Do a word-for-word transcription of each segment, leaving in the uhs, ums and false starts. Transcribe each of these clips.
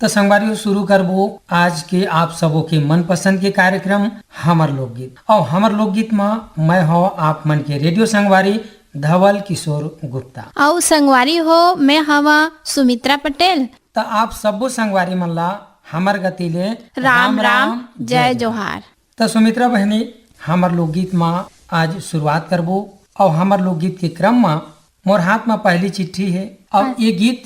त संगवारी हो, शुरू करबो आज के आप सबो के मनपसंद के कार्यक्रम हमर लोकगीत। अउ हमर लोकगीत म मैं हो आप मन के रेडियो संगवारी धवल किशोर गुप्ता। अउ संगवारी हो, मैं हवा सुमित्रा पटेल। त आप सबो संगवारी मन ला हमर गति ले राम राम, जय जोहार। त सुमित्रा बहिनी, हमर लोकगीत म आज शुरुआत करबो। अउ हमर लोकगीत के क्रम म मोर हाथ म पहली चिट्ठी हे। अउ हाँ। ये गीत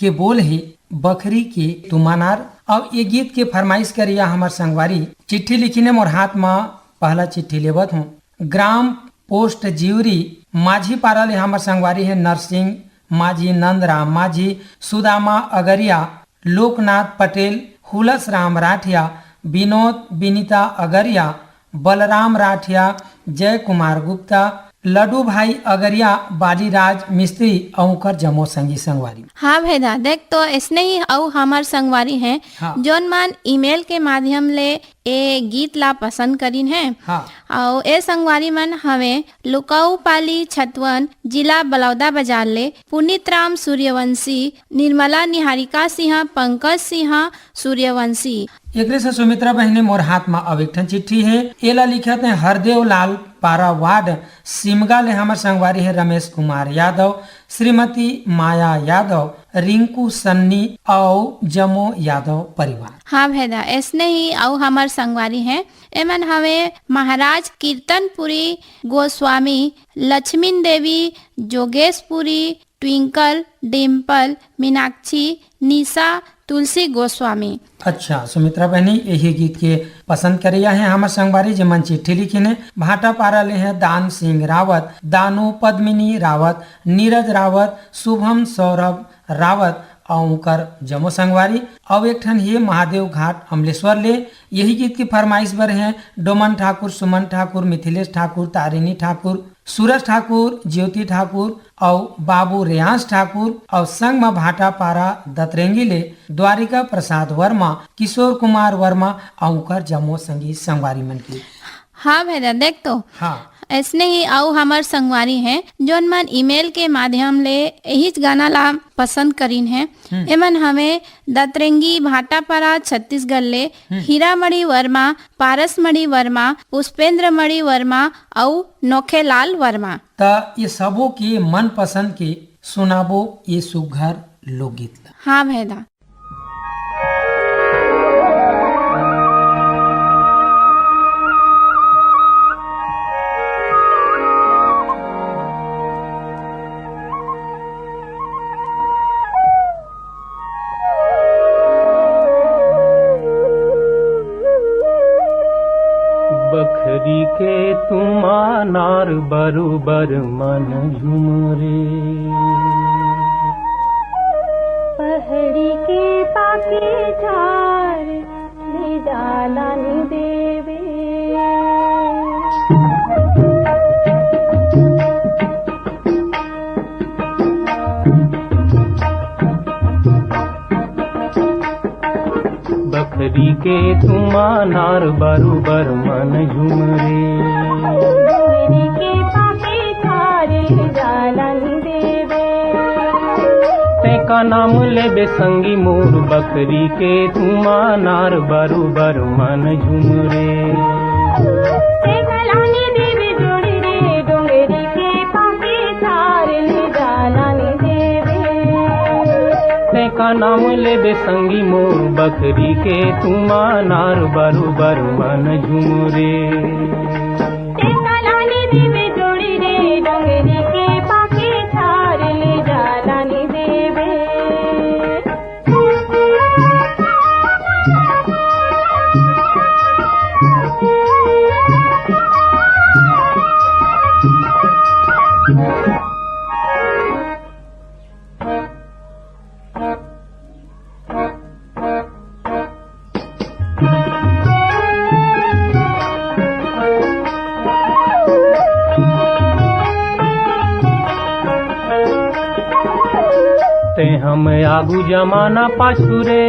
के बोल हे बखरी के तुमानार। अउ ये गीत के फरमाइश करिया हमर संगवारी चिट्ठी लिखिन हे। मोर हाथ म पहला चिट्ठी लेवत हूँ। ग्राम पोस्ट जिउरी माझी पारा ले हमर संगवारी हे नरसिंह माझी, नंदराम माझी, सुदामा अगरिया, लोकनाथ पटेल, हुलस राम राठिया, विनोद, विनीता अगरिया, बलराम राठिया, जय कुमार गुप्ता, लड्डू भाई अगरिया, बालीराज मिस्त्री अउ उंकर जम्मो संगी संगवारी। हाँ भैदा, देख तो ऐसने ही अउ हमर संगवारी हैं, हाँ। जोन मन ईमेल के माध्यम ले ए गीत ला पसंद करिन हे। हाँ। अउ ए संगवारी मन हवे लुकाऊ पाली छतवन, जिला बलौदा बाजार ले पुनीत राम सूर्यवंशी, निर्मला निहारिका सिंह, पंकज सिंह सूर्यवंशी। एकरे से सुमित्रा बहिनी, मोर हाथ म अउ एक ठन चिट्ठी हे। एला लिखत हे हरदेव लाल पारा वार्ड सिमगा ले हमर संगवारी हे रमेश कुमार यादव, श्रीमती माया यादव, रिंकू सन्नी अउ जमो यादव परिवार। हाँ भैदा, ऐसने ही अउ हमर संगवारी हे। एमन हवे महाराज कीर्तनपुरी गोस्वामी, लक्ष्मीन देवी, जोगेशपुरी, ट्विंकल, डिम्पल, मीनाक्षी, निशा, तुलसी गोस्वामी। अच्छा सुमित्रा बहिनी, यही गीत के पसंद करैया हे हमर संगवारी, जेमन चिट्ठी लिखिन हे। भाटापारा ले हे दान सिंह रावत, दानू पद्मिनी रावत, नीरज रावत, शुभम सौरभ रावत अउ उंकर जमो संगवारी। अउ एक ठन हे महादेव घाट अमलेश्वर ले। यही गीत की फरमाइश बर हे डोमन ठाकुर, सुमन ठाकुर, मिथिलेश ठाकुर, तारिणी ठाकुर, सूरज ठाकुर, ज्योति ठाकुर अउ बाबू रेयांश ठाकुर अउ संग म भाटापारा दतरेंगी ले द्वारिका प्रसाद वर्मा, किशोर कुमार वर्मा अउ उंकर जम्मो संगी संगवारी मन के। हाँ भैया, देख तो। हाँ। ऐसने ही अउ हमर संगवारी हे, जोन मन ईमेल के माध्यम ले एहीच गाना ला पसंद करिन हे। हम्म। एमन हवे दतरेंगी भाटापारा छत्तीसगढ़ ले हम्म। हीरामणि वर्मा, पारसमणि वर्मा, पुष्पेंद्रमणि वर्मा अउ नोखेलाल वर्मा। त ये सबो के मनपसंद के सुनाबो ये सुघर लोकगीत ला। हाँ भैदा। बखरी के तुमानार बरोबर मन झुमरे। पहड़ी के पाके झार ले जाला नी देवे। बखरी के तुमानार बरोबर मन झुमरे। बखरी के पाके झार ले जाला नी देवे। तेका नाम लेबे संगी मोर, बखरी के तुमानार बरोबर मन झुमरे। तेका लानी देवे जोड़ी रे, डोंगरी के पाके झार ले जाला नी देवे। तेका नाम लेबे संगी मोर, बखरी के तुमानार बरोबर मन झुमरे। तेका लानी देवे जोड़ी रे, डोंगरी के पाके झार ले जाला नी देवे। ते हम आगू जमाना पाछू रे,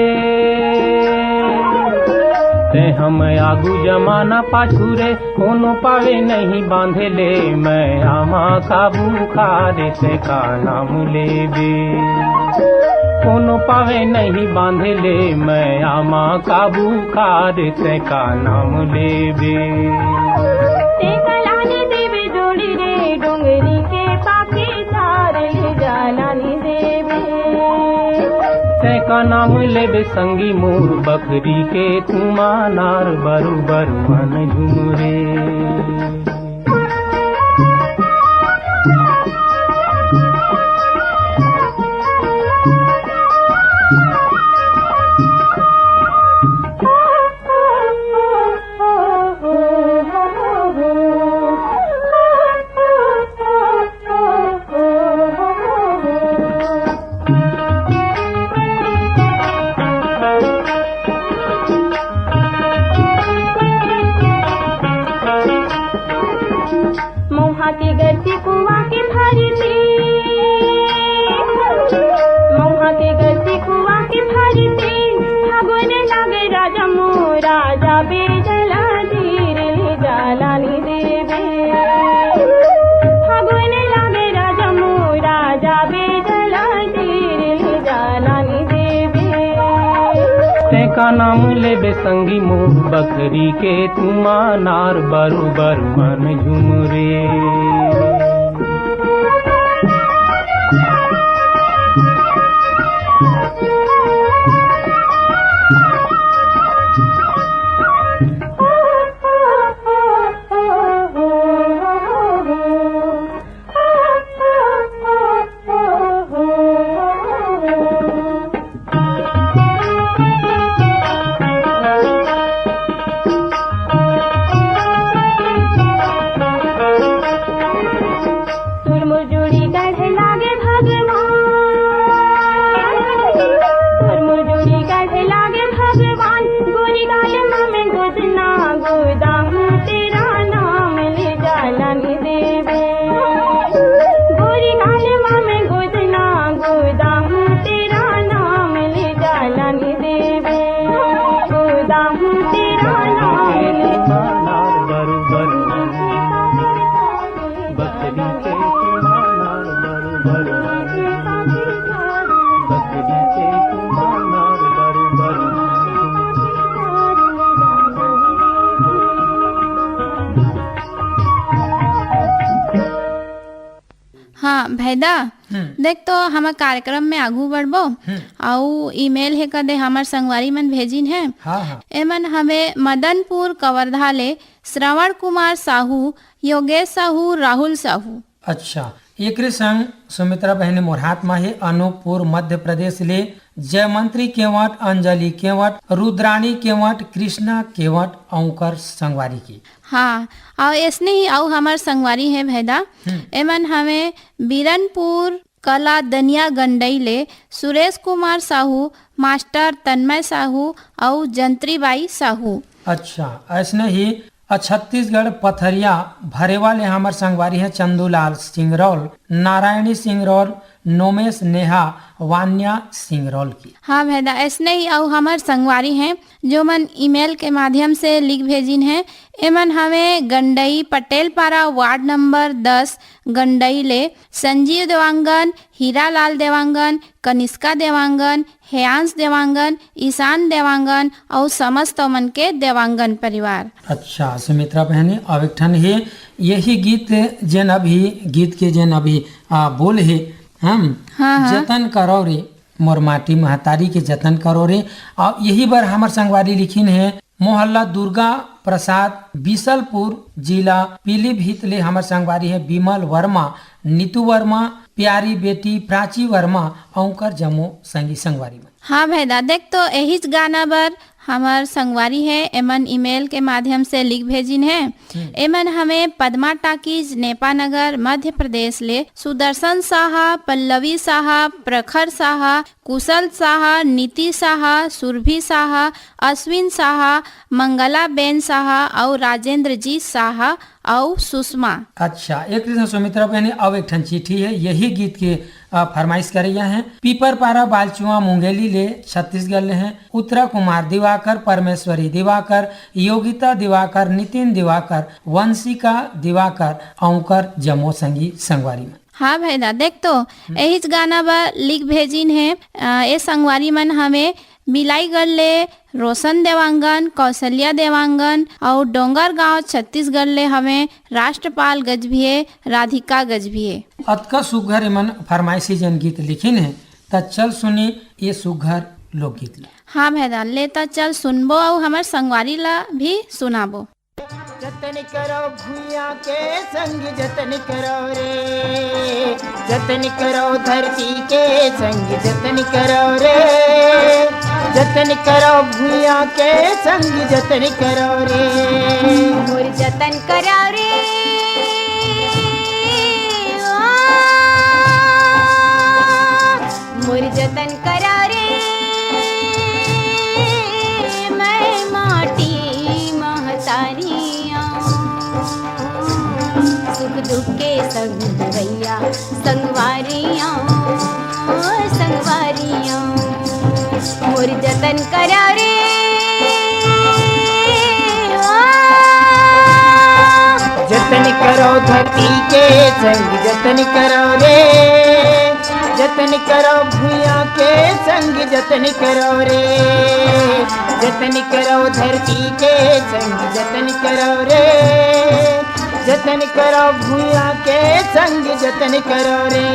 ते हम आगू जमाना पाछू रे, कोनो पावे नहीं बांधे ले, मैं आमा काबू खारे से का नाम लेबे। कोनो पावे नहीं बांधे ले, मैं आमा काबू खार तै का नाम लेबे। तै का लाने देबे जोड़ी रे, डोंगरी के पाके तार ले जाना नहीं देबे। तै का नाम लेबे संगी मोर, बकरी के तुमा नार बरू बरू मन झुमरे। मौहा के गरती कुआं के भरती, मौहा के गरती कुआं के भरती, फागुन लागे राजा मोरा, जाबे जला धीर ले जाला नी देबे। फागुन लागे राजा मोरा, जाबे जला धीर ले जाला नी देबे। तै का नाम लेबे संगी मोर, बकरी के तुमा नार बरू बरू मन झुमरे। तुरमुर जोड़ी गढ़े लागे भगवान, तुरमुर जोड़ी गढ़े लागे भगवान, गोरी गाल में गोदना गोदाम तेरा नाम ले जालन देबे। गोरी गाल में गोदना गोदाम तेरा नाम ले जालन देबे। गोदाम तेरा नाम ले हाँ भैदा, हम्म। देख तो हमर कार्यक्रम में आगू बढ़बो। हम्म। अउ ईमेल हे कदे हमर संगवारी मन भेजिन हे। हाँ, हाँ। एमन हवे मदनपुर कवर्धा ले श्रवण कुमार साहू, योगेश साहू, राहुल साहू। अच्छा, एकरे संग सुमित्रा बहनी मोर हाथ मा हे अनूपपुर मध्य प्रदेश ले जयमंत्री केवट, अंजलि केवट, रुद्राणी केवट, कृष्णा केवट अउ उंकर संगवारी के। हाँ, अउ ऐसने ही अउ हमर संगवारी हे भैदा। हम्म। एमन हवे बीरनपुर कला दनिया गंडई ले सुरेश कुमार साहू, मास्टर तन्मय साहू अउ जंत्रीबाई साहू। अच्छा, ऐसने ही अ छत्तीसगढ़ पथरिया भरेवा ले हमर संगवारी हे चंदूलाल सिंगरौल, नारायणी सिंगरौल, नोमेश नेहा, वान्या सिंगरौल की। हाँ भैदा, ऐसने ही अउ हमर संगवारी हे जो मन ईमेल के माध्यम से लिख भेजिन हे। एमन हवे गंडई पटेलपारा वार्ड नंबर दस गंडई ले संजीव देवांगन, हीरालाल देवांगन, कनिष्का देवांगन, हेयांश देवांगन, ईशान देवांगन अउ समस्त मन के देवांगन परिवार। अच्छा सुमित्रा बहनी, अब एक ठन हे यही गीत, जेन अभी गीत के जेन अभी, आ, बोल हे, हम हाँ, हाँ। जतन करो रे मोर माटी महतारी के जतन करो रे। अउ यही बर हमर संगवारी लिखिन हे मोहल्ला दुर्गा प्रसाद, बीसलपुर, जिला पीलीभीत ले हमर संगवारी हे विमल वर्मा, नीतू वर्मा, प्यारी बेटी प्राची वर्मा अउ उंकर जम्मो संगी संगवारी मन। हाँ भैदा, देख तो एहीच गाना बर हमर संगवारी हे, एमन ईमेल के माध्यम से लिख भेजिन हे। हम्म। एमन हवे पद्मा टाकीज, नेपानगर, मध्य प्रदेश ले सुदर्शन साहा, पल्लवी साहा, प्रखर साहा, कुशल साहा, नीति साहा, सुरभि साहा, अश्विन साहा, मंगला बेन साहा अउ राजेंद्र जी साहा अउ सुषमा। अच्छा, एक ठन सुमित्रा बहनी, अउ एक ठन चिट्ठी हे, यही गीत के, अ, फरमाइश करइया हे। पीपरपारा बालचुआ मुंगेली ले छत्तीसगढ़ ले हे। उत्तरा कुमार दिवाकर, परमेश्वरी दिवाकर, योगिता दिवाकर, नितिन दिवाकर, वंशिका दिवाकर अउ उंकर जम्मो संगी संगवारी मन। हाँ भाई दा, देख तो, एहिच गाना बर लिख भेजिन हे। अ, ए संगवारी मन हवे बिलाईगढ़ ले रोशन देवांगन, कौशल्या देवांगन अउ डोंगरगांव छत्तीसगढ़ ले हवे राष्ट्रपाल गजभिये, राधिका गजभिये। अतका सुघर एमन फरमाइशी जन गीत लिखिन हे, त चल सुनी ये सुघर लोकगीत ला। हाँ भाई दा, ले त चल सुनबो अउ हमर संगवारी ला भी सुनाबो। जतन करो भुइयां के संग जतन करो रे, जतन करो धरती के संग जतन करो रे, जतन करो भुइयां के संग जतन करो रे। मोर जतन करो रे, ओ, मोर जतन करो रे, मैं माटी महतारियां। सुख दुख के संग भैया संगवारियां, संगवारियां। मोर जतन करो रे, ओ। जतन करो धरती के संग जतन करो रे, जतन करो भुइयां के संग जतन करो रे, जतन करो धरती के संग जतन करो रे, जतन करो भुइयां के संग जतन करो रे।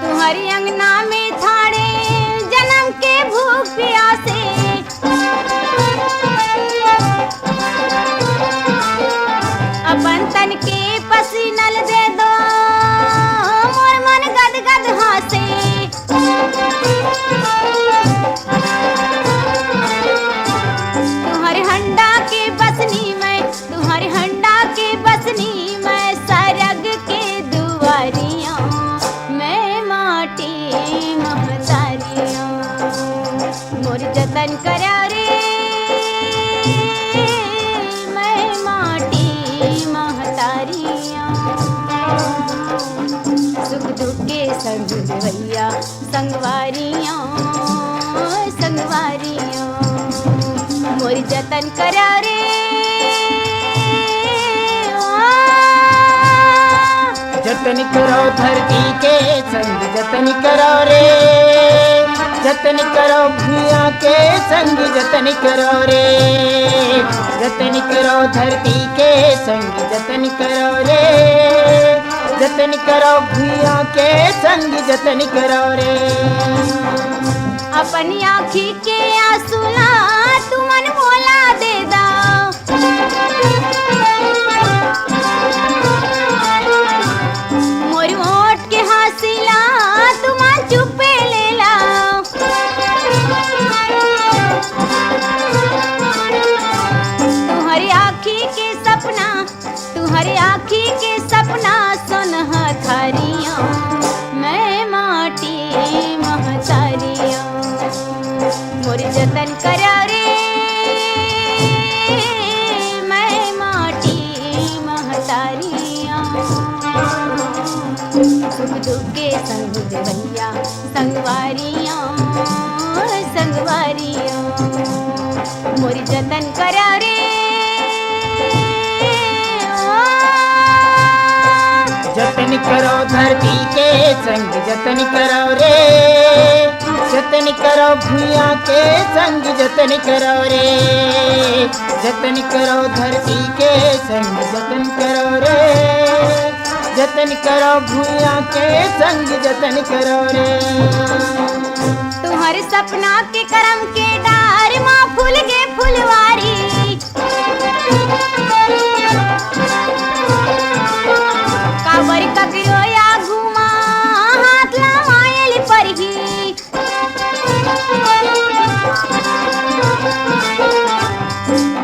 तुम्हारी अंगना में ठाड़े जन्म के भूख प्यासे, अपन तन के पसीनल दे दो, मोर मन गद गद हासे। तुम्हारे हंडा के बसनी मैं, तुम्हारे हंडा के बसनी मैं, सरग के दुआरियां मैं माटी महतारियां। मोर जतन करो रे, मैं माटी महतारियां। सुख दुख के संग भैया संगवारियां, संगवारियां। मोर जतन करो रे, ओ। जतन करो धरती के संग जतन करो रे, जतन करो भुइयां के संग जतन करो रे, जतन करो धरती के संग जतन करो रे, जतन करो भुइयां के संग जतन करो रे। अपन आँखी के आंसू ला तुमन मोला दे दा, मोर ओठ के हाँसी ला तुमन चुपे ले ला। तुम्हारी आँखी के सपना, तुम्हारी आँखी के सपना सोनहा थारियां, मैं माटी महतारियां। मोर जतन करो रे, मैं माटी महतारियां। सुख दुख के संग भैया संगवारियां, संगवारियां। मोर जतन करो रे, ओ। जतन करो धरती के संग जतन करो रे, जतन करो भुइयां के संग जतन करो रे, जतन करो धरती के संग जतन करो रे, जतन करो भुइयां के संग जतन करो रे। तुम्हारे सपना के करम के डार मा फूल गे फुलवारी, काबर ककरो आगू मा हाथ लमायल परही।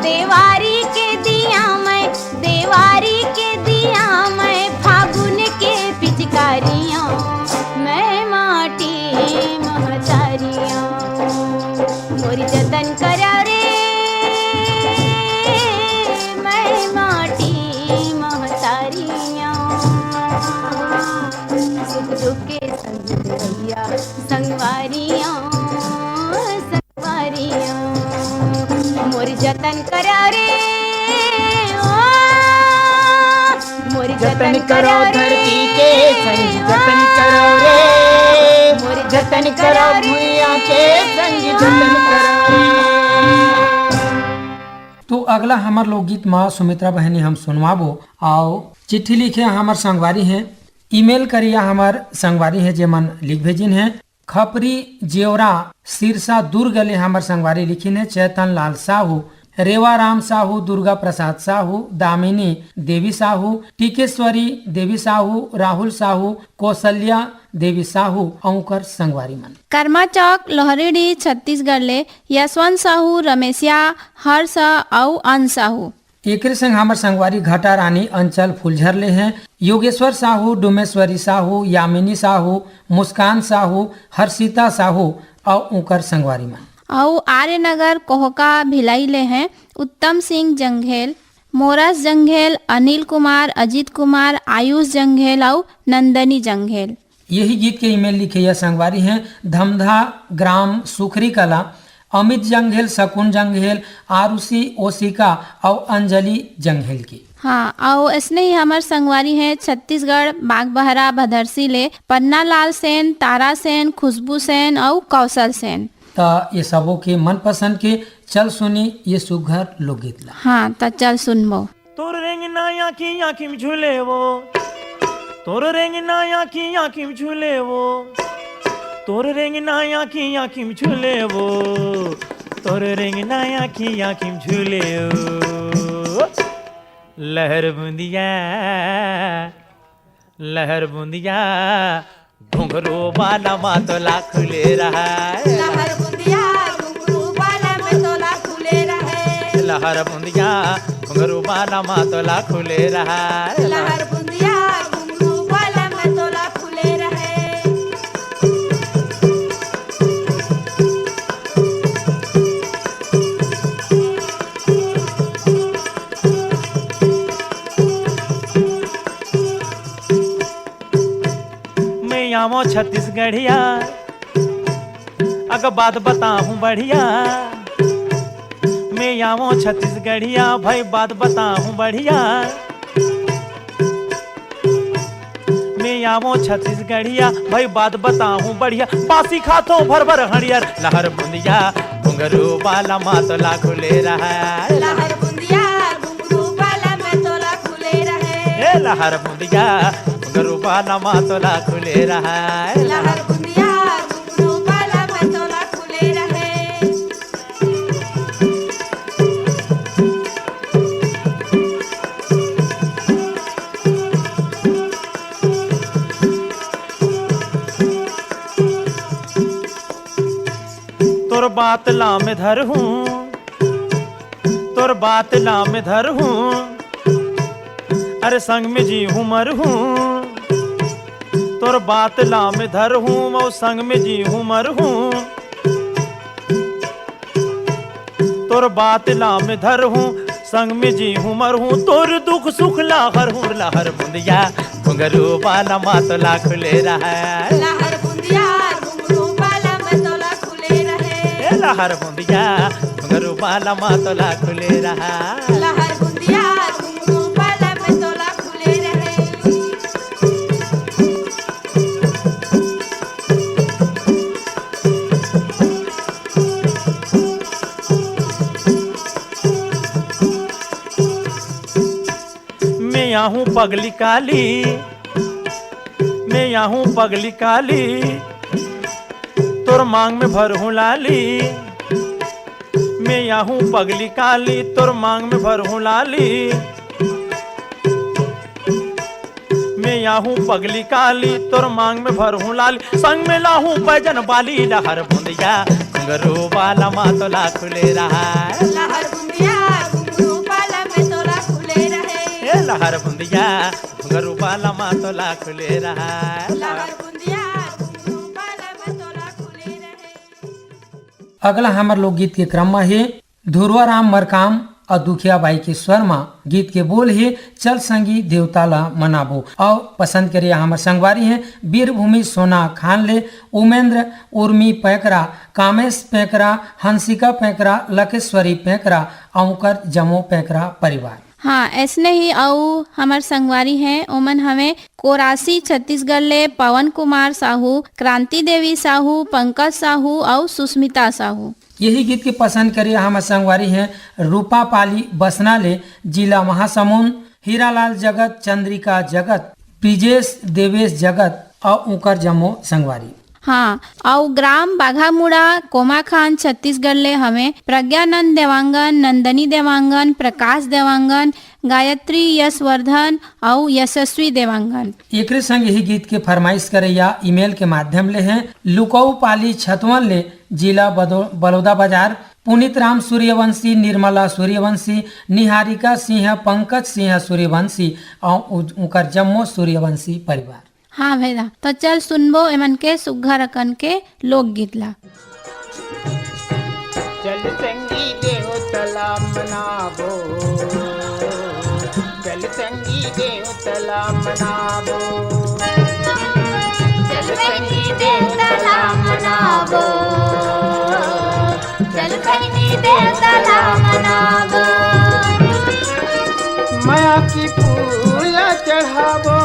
देवारी के दिया मैं, देवारी के दिया मैं, फागुन के पिचकारियां, मैं माटी महतारियां। मोर जतन करो रे, मैं माटी महतारियां। सुख दुख के संग भैया संगवारियां, संगवारियां। मोर जतन करो रे, ओ, मोर जतन करो धरती के संग, जतन करो रे, जतन करो भुइयां के संग, जतन करो रे। तो अगला हमर लोकगीत मा सुमित्रा बहनी हम सुनवाबो। अउ चिट्ठी लिखे हमर संगवारी हैं, ईमेल करिया हमर संगवारी हैं, जेमन लिख भेजिन हैं। खपरी जेवरा सिरसा दुर्ग ले हमर संगवारी लिखिन हे चैतन लाल साहू, रेवा राम साहू, दुर्गा प्रसाद साहू, दामिनी देवी साहू, टिकेश्वरी देवी साहू, राहुल साहू, कौशल्या देवी साहू अउ उंकर संगवारी मन। कर्मा चौक, लोहरीडीह, छत्तीसगढ़ ले यशवंत साहू, रमेशिया, हर्ष अउ अन साहू। एकरे संग हमर संगवारी घटा रानी अंचल फुलझर ले हैं योगेश्वर साहू, डुमेश्वरी साहू, यामिनी साहू, मुस्कान साहू, हर्षिता साहू अउ उंकर संगवारी मन। अउ आर्य नगर कोहका भिलाई ले हैं उत्तम सिंह जंघेल, मोरस जंघेल, अनिल कुमार, अजीत कुमार, आयुष जंघेल अउ नंदनी जंघेल। यही गीत के ईमेल लिखे या संगवारी हैं धमधा ग्राम सुखरी कला, अमित जंघेल, शकुन जंघेल, आरुषि ओसिका अउ अंजलि जंघेल के। हाँ, अउ ऐसने ही हमर संगवारी हैं छत्तीसगढ़ बागबहरा भदरसी ले पन्ना लाल सेन, तारा सेन, खुशबू सेन अउ कौशल सेन। त ये सबो के मनपसंद के चल सुनी ये सुघर लोकगीत ला। हाँ, त चल सुनबो। तोर रेंगना आँखी आँखी में झूले वो, तोर रेंगना आँखी आँखी में झूले वो, तोर रेंगना आँखी आँखी में झूले वो, तोर रेंगना आँखी आँखी में झूले वो। लहर बूंदिया, लहर बूंदिया, घुंघरू बाला मा तोला खुले रहा। लहर बुंदिया, घुंघरू बाला में तोला खुले रहे। लहर बुंदिया, घुंघरू बाला मा तोला खुले रहा। लहर बुंदिया, घुंघरू बाला में तोला खुले रहे। मैं आवो छत्तीसगढ़िया, अगर बात बताऊं बढ़िया। मैं आवो छत्तीसगढ़िया, भाई बात बताऊं बढ़िया। मैं आवो छत्तीसगढ़िया, भाई बात बताऊं बढ़िया। बासी खातो भर भर हड़ियर, लहर बुंदिया, घुंघरू बाला मा तोला खुले रहा। लहर बुंदिया, घुंघरू बाला में तोला खुले रहे। ए लहर बुंदिया, घुंघरू बाला मा तोला खुले रहा। लहर बुंदिया, घुंघरू बाला में तोला खुले रहे। तोर बात ला में धर हूँ, तोर बात ला में धर हूँ, अरे संग में जी हूँ मर हूँ। तोर बात ला में धर हूँ, वो संग में जी हूँ मर हूँ। तोर बात ला में धर हूँ, संग में जी हूँ मर हूँ। तोर दुख सुख ला हर हूँ, लहर बुंदिया, घुंघरू बाला मा तोला खुले रहा। लहर बुंदिया, घुंघरू बाला में तोला खुले रहे। ए लहर बुंदिया, घुंघरू बाला मा तोला खुले रहा। लहर बुंदिया, घुंघरू बाला में तोला खुले रहे। मैं आहूँ पगली काली, मैं आहूँ पगली काली, तोर मांग में भरहूँ लाली। मैं आहूँ पगली काली, तोर मांग में भरहूँ लाली। मैं आहूँ पगली काली, तोर मांग में भरहूँ लाली। संग में लाहूँ बैजन बाली, लहर बुंदिया, घुंघरू बाला मा तोला खुले रहा। लहर बुंदिया, घुंघरू बाला में तोला खुले रहे। ए लहर बुंदिया, घुंघरू बाला मा तोला खुले रहा। लहर बुंदिया, घुंघरू बाला में तोला खुले रहे। अगला हमर लोकगीत के क्रम म हे धुरवा राम मरकाम अउ दुखिया बाई के स्वर म गीत के बोल हे चल संगी देवता ला मनाबो। अउ पसंद करे हमर संगवारी हे बीरभूमि सोना खान ले उमेंद्र, उर्मी पैकरा, कामेश पैकरा, हंसिका पैकरा, लकेश्वरी पैकरा अउ उंकर जमो पैकरा परिवार। हाँ, ऐसने ही अउ हमर संगवारी हैं, ओमन हवे कोरासी छत्तीसगढ़ ले पवन कुमार साहू, क्रांति देवी साहू, पंकज साहू अउ सुस्मिता साहू। यही गीत के पसंद करे हमर संगवारी हैं रूपा पाली बसना ले, जिला महासमुंद, हीरालाल जगत, चंद्रिका जगत, ब्रिजेश देवेश जगत अउ उंकर जम्मो संगवारी। हाँ, अउ ग्राम बाघामुड़ा, कोमाखान, छत्तीसगढ़ ले हवे प्रज्ञानंद देवांगन, नंदनी देवांगन, प्रकाश देवांगन, गायत्री यशवर्धन अउ यशस्वी देवांगन। एकरे संग यही गीत के फरमाइश करैया ईमेल के माध्यम ले हैं लुकऊ पाली छतवन ले, जिला बदो-, बलौदा बाजार, पुनीत राम सूर्यवंशी, निर्मला सूर्यवंशी, निहारिका सिंह, पंकज सिंह सूर्यवंशी अउ उ-, उंकर जम्मो सूर्यवंशी परिवार। हाँ भैया, तो चल सुनबो एमन के सुग्घर अकन के लोकगीत ला। चल संगी देवता ला मनाबो, चल संगी देवता ला मनाबो, चल संगी देवता ला मनाबो, चल संगी देवता ला मनाबो। मया के फूल चढ़ाबो,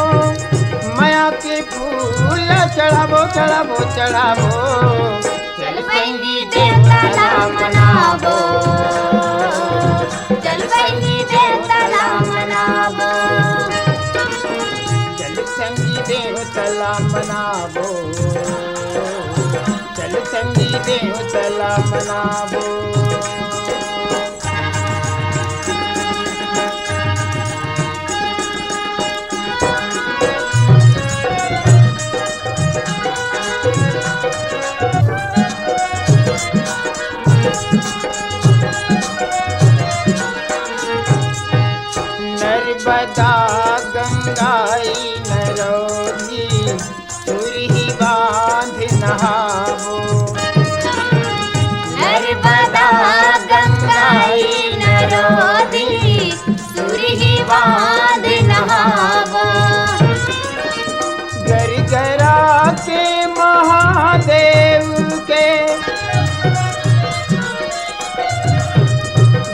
मया के फूल चढ़ाबो, चढ़ाबो, चढ़ाबो। चल संगी देवता ला मनाबो, चल संगी देवता ला मनाबो। चल संगी देवता ला मनाबो, चल संगी देवता ला मनाबो। नर्मदा गंगाई नरौली, सुरही बांध नहाबो। नर्मदा गंगाई नरौली, सुरही बांध नहाबो। गरगरा के महादेव के,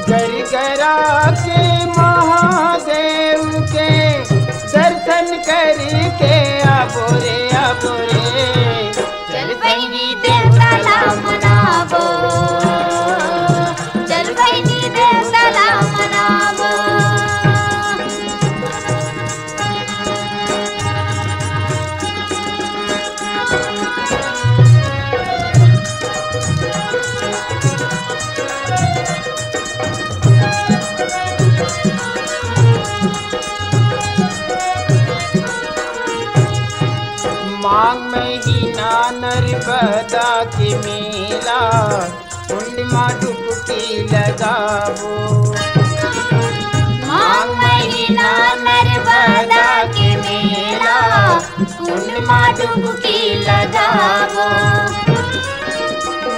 गरगरा के महादेव के दर्शन करके आबो रे, आबो रे। चल बहिनी देवता ला मनाबो, चल बहिनी देवता ला मनाबो। माघ महीना नर्मदा के मेला, कुंड मा डुबकी लगाबो। माघ महीना नर्मदा के मेला, कुंड मा डुबकी लगाबो।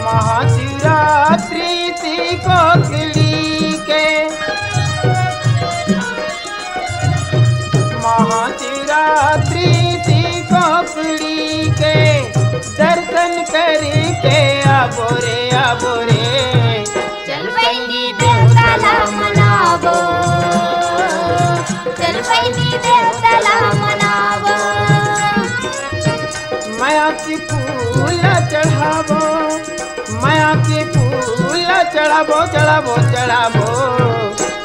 महाशिवरात्रि ती कोकली के, महाशिवरात्रि ती कोकली के दर्शन करके आबो रे, आबो रे। चल बहिनी देवता ला मनाबो, चल बहिनी देवता ला मनाबो। मया के फूल चढ़ाबो, मया के फूल चढ़ाबो, चढ़ाबो, चढ़ाबो।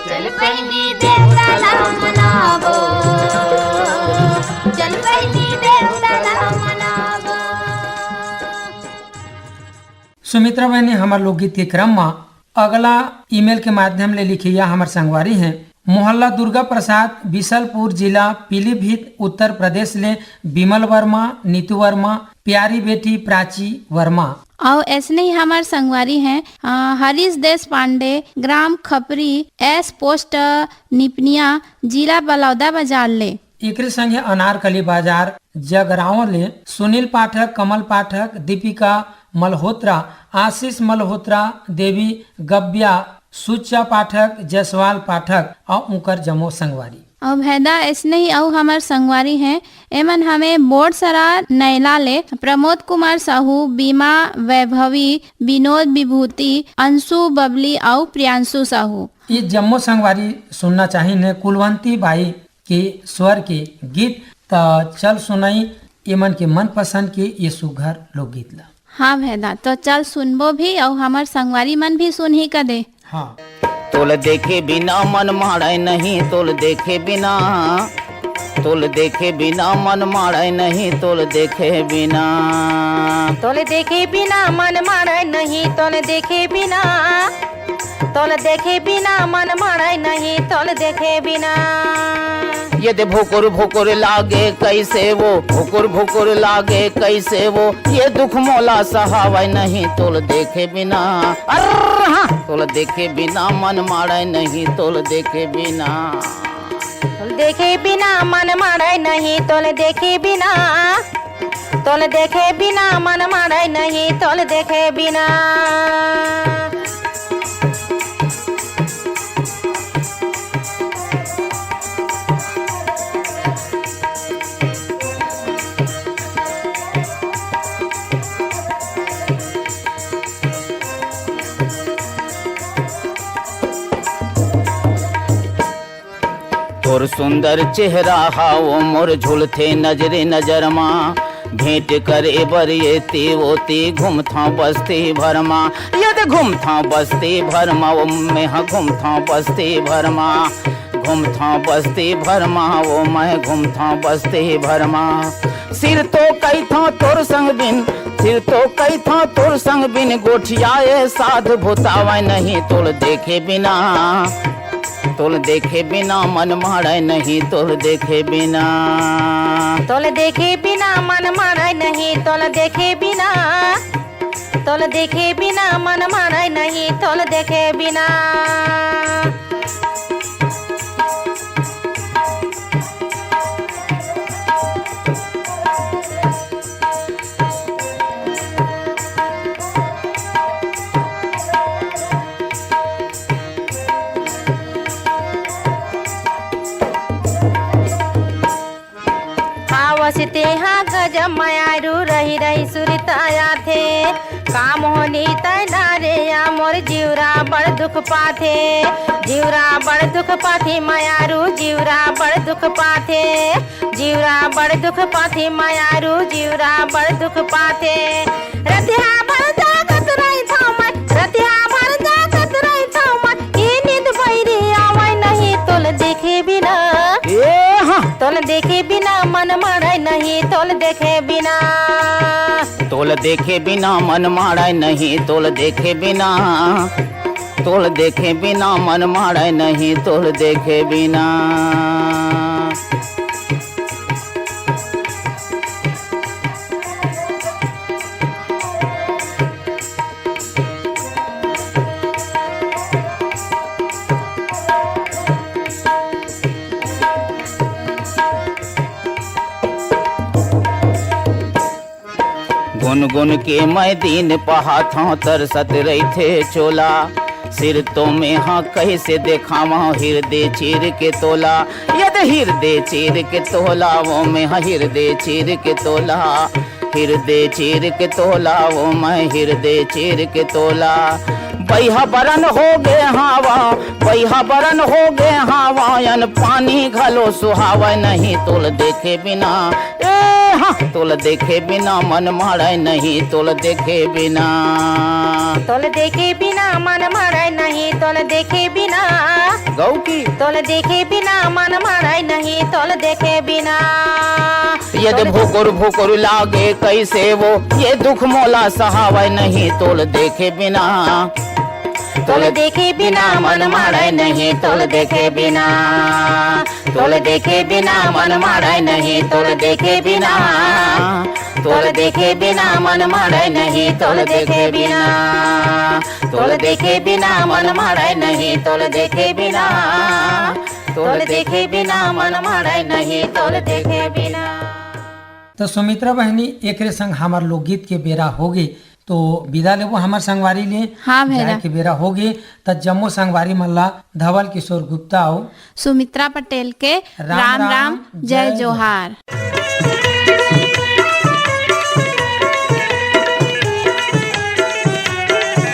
चल बहिनी देवता ला मनाबो, चल बहिनी देवता ला मनाबो। सुमित्रा बहिनी, हमर लोकगीत के क्रम म अगला ईमेल के माध्यम ले लिखिया हमर संगवारी हैं मोहल्ला दुर्गा प्रसाद, बिसलपुर जिला, पीलीभीत, उत्तर प्रदेश ले बिमल वर्मा, नीतू वर्मा, प्यारी बेटी प्राची वर्मा। अउ ऐसने ही हमर संगवारी हैं, अ, हरीश देश पांडे, ग्राम खपरी, एस पोस्ट निपनिया, जिला बलौदा बाजार ले। एकरे संगे अनारकली बाजार जगरांव ले सुनील पाठक, कमल पाठक, दीपिका मल्होत्रा, आशीष मल्होत्रा, देवी गब्या, सुच्चा पाठक, जसवाल पाठक अउ उंकर जम्मो संगवारी। अउ भैदा, अइसने ही अउ हमर संगवारी हैं, एमन हमें बोरसरा नैला ले प्रमोद कुमार साहू, बीमा वैभवी, विनोद विभूति, अंशु बबली अउ प्रियांशु साहू। ये जम्मो संगवारी सुनना चाहिए कुलवंती बाई के स्वर के गीत। त चल सुनई एमन के मनपसंद के ये सुघर लोकगीत ला। हाँ भैदा, तो चल सुनबो भी अउ हमर संगवारी मन भी सुनही कदे। हाँ। तोल देखे बिना मन माड़े नहीं, तोल देखे बिना, तोल देखे बिना मन माड़े नहीं, तोल देखे बिना। तोल देखे बिना मन माड़े नहीं, तोल देखे बिना, तोल देखे बिना मन माड़े नहीं, तोल देखे बिना। ये दे भुकुर भुकुर लागे कैसे वो, भुकुर भुकुर लागे कैसे वो, ये दुख मोला सहावै नहीं तोल देखे बिना। अर्र हाँ, तोल देखे बिना मन माड़े नहीं तोल देखे बिना। तोल देखे बिना मन माड़े नहीं तोल देखे बिना। तोल देखे बिना मन माड़े नहीं तोल देखे बिना। तोर सुंदर चेहरा हा वो मोर झुलथे नजरे नजर मा। भेंट करे बर ये ती वो ती घूमथौं बस्ती भर मा। ये दे घूमथौं बस्ती भर मा, वो मैं हा घूमथौं बस्ती भर मा। घूमथौं बस्ती भर मा, वो मैं घूमथौं बस्ती भर मा। सिर तो कहिथौं तोर संग बिन, सिर तो कहिथौं तोर संग बिन, गोठियाए साध भुतावै नहीं तोल देखे बिना। तोल देखे बिना मन माड़े नहीं, तोल देखे बिना। तोल देखे बिना मन माड़े नहीं, तोल देखे बिना। तोल देखे बिना मन माड़े नहीं, तोल देखे बिना। हावस तेहा गजब मयारू, रहि रहि सुरता आथे। का मोहनी तैना रे या मोर जिउरा बड़ दुख पाथे। जिउरा बड़ दुख पाथे मयारू, जिउरा बड़ दुख पाथे। जिउरा बड़ दुख पाथे मयारू, जिउरा बड़ दुख पाथे। रतिहा भर जागत रहिथौं मैं, रतिहा भर जागत रहिथौं मैं, ई नींद बइरी आवै नहीं तोल देखे बिना। ए हाँ। तोल देखे बिना मन माड़े नहीं, तोल देखे बिना। तोल देखे बिना मन माड़े नहीं, तोल देखे बिना। तोल देखे बिना मन माड़े नहीं, तोल देखे बिना। गुनगुन के मैं दिन पहाथौं, तरसत रहिथे चोला। सिर तो मेंहा कइसे देखावौं, हिरदे चीर के तोला। ये दे हिरदे चीर के तोला, वो मेंहा हिरदे चीर के तोला। हिरदे चीर के तोला, वो मैं हिरदे चीर के तोला। बइहा बरन हो गे हावौं, बइहा बरन हो गे हावौं, अन पानी घलो सुहावै नहीं तोल देखे बिना। ए हाँ, तोल देखे बिना मन माड़े नहीं, तोल देखे बिना। तोल देखे बिना मन माड़े नहीं, तोल देखे बिना। गौ की। तोल देखे बिना मन माड़े नहीं, तोल देखे बिना। ये दे भुकुर भुकुर लागे कइसे वो, ये दुख मोला सहावै नहीं तोल देखे बिना। तोल देखे बिना मन माड़े नहीं, तोल देखे बिना। तोल देखे बिना मन माड़े नहीं, तोल देखे बिना। तोल देखे बिना मन माड़े नहीं, तोल देखे बिना। तोल देखे बिना मन माड़े नहीं, तोल देखे बिना। तोल देखे बिना मन माड़े नहीं, तोल देखे बिना। तो सुमित्रा बहिनी, एकरे संग हमर लोकगीत के बेरा होगे। तो विदा लेबो हमर संगवारी ले। हाँ भैया। जाए के बेरा होगे, त जम्मो संगवारी मन ला धवल किशोर गुप्ता अउ सुमित्रा पटेल के राम राम, जय जोहार।